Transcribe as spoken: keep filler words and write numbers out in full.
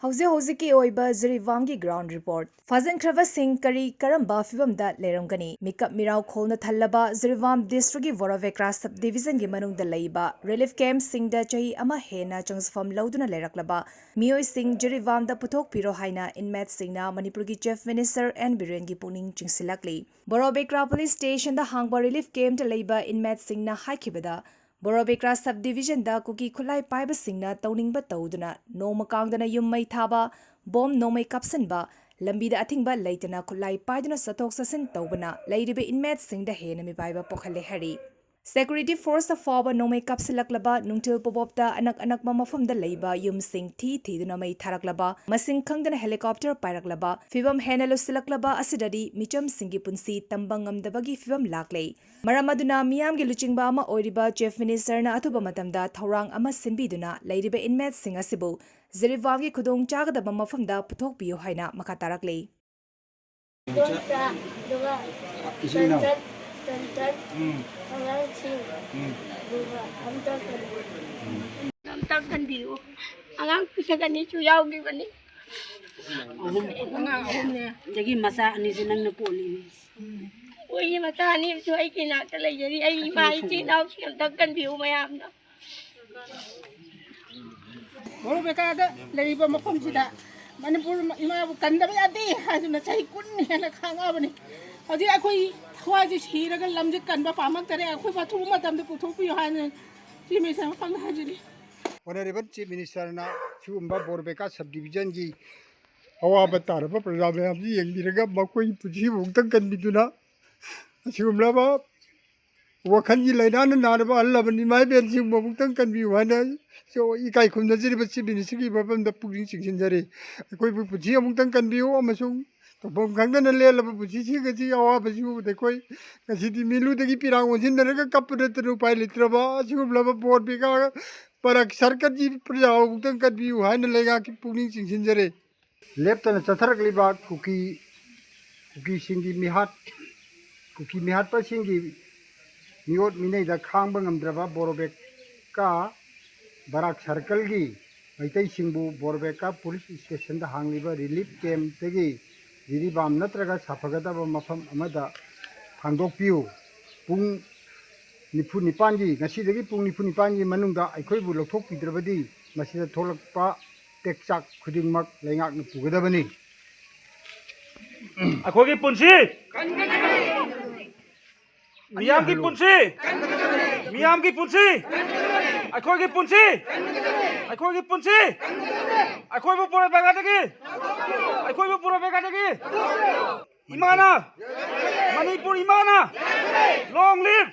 ꯍꯧꯖꯤꯛ ꯍꯧꯖꯤꯛꯀꯤ ꯑꯣꯏꯕ ꯖꯤꯔꯤꯕꯥꯝꯒꯤ ground report꯫ ꯐꯥꯖꯤꯟꯈ꯭ꯔꯕꯁꯤꯡ ꯀꯔꯤ ꯀꯔꯝꯕ ꯐꯤꯕꯝꯗ ꯂꯩꯔꯝꯒꯅꯤ? ꯃꯤꯀꯞ ꯃꯤꯔꯥꯎ ꯈꯣꯜꯅ ꯊꯜꯂꯕ ꯖꯤꯔꯤꯕꯥꯝ districtꯀꯤ ꯕꯣꯔꯣꯕꯦꯀ꯭ꯔꯥ subdivisionꯒꯤ ꯃꯅꯨꯡꯗ ꯂꯩꯕ relief campꯁꯤꯡꯗ ꯆꯍꯤ ꯑꯃ ꯍꯦꯟꯅ ꯆꯪꯖꯐꯝ ꯂꯧꯗꯨꯅ ꯂꯩꯔꯛꯂꯕ ꯃꯤꯑꯣꯏꯁꯤꯡ ꯖꯤꯔꯤꯕꯥꯝꯗ ꯄꯨꯊꯣꯛꯄꯤꯔꯣ ꯍꯥꯏꯅ inmateꯁꯤꯡꯅ ꯃꯅꯤꯄꯨꯔꯒꯤ Chief Minister ꯑꯦꯟ ꯕꯤꯔꯦꯟꯒꯤ ꯄꯨꯛꯅꯤꯡ ꯆꯤꯡꯁꯤꯜꯂꯛꯂꯤ꯫ ꯕꯣꯔꯣꯕꯦꯀ꯭ꯔꯥ police stationꯗ ꯍꯥꯡꯕ relief campꯇ ꯂꯩꯕ inmateꯁꯤꯡꯅ ꯍꯥꯏꯈꯤꯕꯗ, ꯕꯣꯔꯣꯕꯦꯀ꯭ꯔꯥ subdivisionꯗ ꯀꯨꯀꯤ ꯈꯨꯠꯂꯥꯏ ꯄꯥꯏꯕꯁꯤꯡꯅ ꯇꯧꯅꯤꯡꯕ ꯇꯧꯗꯨꯅ ꯅꯣꯡꯃ ꯀꯥꯡꯗꯅ ꯌꯨꯝ ꯃꯩ ꯊꯥꯕ, ꯕꯣꯝ ꯅꯣꯡꯃꯩ ꯀꯥꯞꯁꯤꯟꯕ, ꯂꯝꯕꯤꯗ ꯑꯊꯤꯡꯕ ꯂꯩꯇꯅ ꯈꯨꯠꯂꯥꯏ ꯄꯥꯏꯗꯨꯅ ꯆꯠꯊꯣꯛ ꯆꯠꯁꯤꯟ ꯇꯧꯕꯅ ꯂꯩꯔꯤꯕ inmateꯁꯤꯡꯗ ꯍꯦꯟꯅ ꯃꯤꯄꯥꯏꯕ ꯄꯣꯛꯍꯜꯂꯦ ꯍꯥꯏꯔꯤ꯫ Security forceꯇ ꯐꯥꯎꯕ ꯅꯣꯡꯃꯩ ꯀꯥꯞꯁꯤꯜꯂꯛꯂꯕ, ꯅꯨꯡꯊꯤꯜ ꯄꯣꯕꯣꯞꯇ ꯑꯅꯛ ꯑꯅꯛꯄ ꯃꯐꯝꯗ ꯂꯩꯕ ꯌꯨꯝꯁꯤꯡ ꯊꯤ ꯊꯤꯗꯨꯅ ꯃꯩ ꯊꯥꯔꯛꯂꯕ, ꯃꯁꯤꯡ ꯈꯪꯗꯅ helicopter ꯄꯥꯏꯔꯛꯂꯕ, ꯐꯤꯕꯝ ꯍꯦꯟꯅ ꯂꯨꯁꯤꯜꯂꯛꯂꯕ ꯑꯁꯤꯗꯗꯤ ꯃꯤꯆꯝꯁꯤꯡꯒꯤ ꯄꯨꯟꯁꯤ ꯇꯝꯕ ꯉꯝꯗꯕꯒꯤ ꯐꯤꯕꯝ ꯂꯥꯛꯂꯦ꯫ ꯃꯔꯝ ꯑꯗꯨꯅ ꯃꯤꯌꯥꯝꯒꯤ ꯂꯨꯆꯤꯡꯕ ꯑꯃ ꯑꯣꯏꯔꯤꯕ Chief Ministerꯅ ꯑꯊꯨꯕ ꯃꯇꯝꯗ ꯊꯧꯔꯥꯡ ꯑꯃ ꯁꯤꯟꯕꯤꯗꯨꯅ ꯂꯩꯔꯤꯕ inmateꯁꯤꯡ ꯑꯁꯤꯕꯨ ꯖꯤꯔꯤꯕꯥꯝꯒꯤ ꯈꯨꯗꯣꯡ ꯆꯥꯒꯗꯕ ꯃꯐꯝꯗ ꯄꯨꯊꯣꯛꯄꯤꯌꯨ ꯍꯥꯏꯅ ꯃꯈꯥ ꯇꯥꯔꯛꯂꯤ꯫ ꯏꯗꯣꯝꯆꯥ, ꯑꯗꯨꯒ ꯏꯆꯤꯟ ꯏꯅꯥꯎ꯫ ꯆꯟꯆꯟ, ꯆꯟꯆꯟ, ꯎꯝ꯫ ꯑꯉꯥꯡꯁꯤꯡ, ꯎꯝ꯫ ꯑꯗꯨꯒ ꯑꯝꯇ ꯀꯟ-, ꯎꯝ꯫ ꯑꯝꯇ ꯀꯟꯕꯤꯌꯨ꯫ ꯑꯉꯥꯡ ꯄꯤꯁꯛ ꯑꯅꯤꯁꯨ ꯌꯥꯎꯈꯤꯕꯅꯤ꯫ ꯑꯍꯨꯝ꯫ ꯑꯉꯥꯡ ꯑꯍꯨꯝꯅꯦ꯫ ꯑꯗꯒꯤ ꯃꯆꯥ ꯑꯅꯤꯁꯦ ꯅꯪꯅ ꯄꯣꯛꯂꯤꯅꯤ꯫ ꯃꯣꯏꯒꯤ ꯃꯆꯥ ꯑꯅꯤꯁꯨ ꯑꯩꯒꯤ ꯏꯅꯥꯛꯇ ꯂꯩꯖꯔꯤ꯫ ꯑꯩ ꯏꯃꯥ ꯏꯆꯤꯟ ꯏꯅꯥꯎꯁꯤꯡ ꯑꯝꯇ ꯀꯟꯕꯤꯌꯨ ꯃꯌꯥꯝꯅ꯫ ꯕꯣꯔꯣꯕꯦꯀꯥꯗ ꯂꯩꯔꯤꯕ ꯃꯐꯝꯁꯤꯗ ꯃꯅꯤꯄꯨꯔ ꯏꯃꯥꯕꯨ ꯀꯟꯗꯕ ꯌꯥꯗꯦ ꯍꯥꯏꯗꯨꯅ ꯆꯍꯤ ꯀꯨꯟ ꯍꯦꯟꯅ ꯈꯥꯡꯉꯛꯑꯕꯅꯤ꯫ ꯍꯧꯖꯤꯛ ꯑꯩꯈꯣꯏ ꯊꯋꯥꯏꯁꯦ ꯁꯤꯔꯒ ꯂꯝꯁꯦ ꯀꯟꯕ ꯄꯥꯝꯃꯛꯇꯔꯦ꯫ ꯑꯩꯈꯣꯏꯕꯨ ꯑꯊꯨꯕ ꯃꯇꯝꯗ ꯄꯨꯊꯣꯛꯄꯤꯌꯨ ꯍꯥꯏꯅ Chief Minister ꯃꯐꯝꯗ ꯍꯥꯏꯖꯔꯤ꯫ Honourable Chief Ministerꯅ ꯁꯤꯒꯨꯝꯕ ꯕꯣꯔꯣꯕꯦꯀꯥ subdivisionꯒꯤ ꯑꯋꯥꯕ ꯇꯥꯔꯕ ꯄ꯭ꯔꯖꯥ ꯃꯌꯥꯝꯁꯤ ꯌꯦꯡꯕꯤꯔꯒ ꯃꯈꯣꯏꯒꯤ ꯄꯨꯟꯁꯤꯕꯨ ꯑꯃꯨꯛꯇꯪ ꯀꯟꯕꯤꯗꯨꯅ ꯑꯁꯤꯒꯨꯝꯂꯕ ꯋꯥꯈꯜꯒꯤ ꯂꯥꯏꯅꯥꯅ ꯅꯥꯔꯕ ꯑꯍꯜ ꯂꯃꯟ ꯏꯃꯥ ꯏꯕꯦꯟꯁꯤꯡꯕꯨ ꯑꯃꯨꯛꯇꯪ ꯀꯟꯕꯤꯌꯨ ꯍꯥꯏꯅ ꯏꯀꯥꯏ ꯈꯨꯝꯅꯖꯔꯤꯕ Chief Ministerꯒꯤ ꯃꯐꯝꯗ ꯄꯨꯛꯅꯤꯡ ꯆꯤꯡꯁꯤꯟꯖꯔꯤ꯫ ꯑꯩꯈꯣꯏꯕꯨ ꯄꯨꯟꯁꯤ ꯑꯃꯨꯛꯇꯪ ꯀꯟꯕꯤꯌꯨ ꯑꯃꯁꯨꯡ ꯇꯧꯐꯝ ꯈꯪꯗꯅ ꯂꯦꯜꯂꯕ ꯄꯨꯟꯁꯤꯁꯤꯡ ꯑꯁꯤ ꯑꯋꯥꯕꯁꯤ ꯎꯕꯗ ꯑꯩꯈꯣꯏ ꯉꯁꯤꯗꯤ ꯃꯤꯠꯂꯨꯗꯒꯤ ꯄꯤꯔꯥꯡ ꯑꯣꯟꯁꯤꯟꯅꯔꯒ ꯀꯞꯄ ꯅꯠꯇꯅ ꯎꯄꯥꯏ ꯂꯩꯇ꯭ꯔꯕ ꯑꯁꯤꯒꯨꯝꯂꯕ ꯕꯣꯔꯣꯕꯦꯀꯥ ꯕꯔꯥꯛ circleꯒꯤ ꯄ꯭ꯔꯖꯥ ꯑꯃꯨꯛꯇꯪ ꯀꯟꯕꯤꯌꯨ ꯍꯥꯏꯅ ꯂꯩꯉꯥꯛꯀꯤ ꯄꯨꯛꯅꯤꯡ ꯆꯤꯡꯁꯤꯟꯖꯔꯤ꯫ ꯂꯦꯞꯇꯅ ꯆꯠꯊꯔꯛꯂꯤꯕ ꯀꯨꯀꯤ, ꯀꯨꯀꯤꯁꯤꯡꯒꯤ ꯃꯤꯍꯥꯠ, ꯀꯨꯀꯤ ꯃꯤꯍꯥꯠꯄꯁꯤꯡꯒꯤ ꯃꯤꯑꯣꯠ ꯃꯤꯅꯩꯗ ꯈꯥꯡꯕ ꯉꯝꯗ꯭ꯔꯕ ꯕꯣꯔꯣꯕꯦꯀꯥ ꯕꯔꯥꯛ circleꯒꯤ ꯃꯩꯇꯩꯁꯤꯡꯕꯨ ꯕꯣꯔꯕꯦꯀꯥ ꯄꯨꯂꯤꯁ ꯁ꯭ꯇꯦꯁꯟꯗ ꯍꯥꯡꯂꯤꯕ ꯔꯤꯂꯤꯐ ꯀꯦꯝꯞꯇꯒꯤ ꯖꯤꯔꯤꯕꯥꯝ ꯅꯠꯇ꯭ꯔꯒ ꯁꯥꯐꯒꯗꯕ ꯃꯐꯝ ꯑꯃꯗ ꯊꯥꯡꯗꯣꯛꯄꯤꯌꯨ꯫ ꯄꯨꯡ ꯅꯤꯐꯨ ꯅꯤꯄꯥꯟꯒꯤ, ꯉꯁꯤꯗꯒꯤ ꯄꯨꯡ ꯅꯤꯐꯨ ꯅꯤꯄꯥꯟꯒꯤ ꯃꯅꯨꯡꯗ ꯑꯩꯈꯣꯏꯕꯨ ꯂꯧꯊꯣꯛꯄꯤꯗ꯭ꯔꯕꯗꯤ ꯃꯁꯤꯗ ꯊꯣꯛꯂꯛꯄ ꯇꯦꯛꯆꯥꯛ ꯈꯨꯗꯤꯡꯃꯛ ꯂꯩꯉꯥꯛꯅ ꯄꯨꯒꯗꯕꯅꯤ꯫ ꯑꯩꯈꯣꯏꯒꯤ ꯄꯨꯟꯁꯤ, ꯃꯤꯌꯥꯝꯒꯤ ꯄꯨꯟꯁꯤ, ꯃꯤꯌꯥꯝꯒꯤ ꯄꯨꯟꯁꯤ, ꯑꯩꯈꯣꯏꯒꯤ ꯄꯨꯟꯁꯤ, ꯑꯩꯈꯣꯏꯒꯤ ꯄꯨꯟꯁꯤ, ꯑꯩꯈꯣꯏꯕꯨ ꯕꯣꯔꯕꯦꯀꯥꯗꯒꯤ, ꯑꯩꯈꯣꯏꯕꯨ ꯕꯣꯔꯕꯦꯀꯥꯗꯒꯤ ꯏꯃꯥꯅ, ꯃꯅꯤꯄꯨꯔ ꯏꯃꯥꯅ, long live!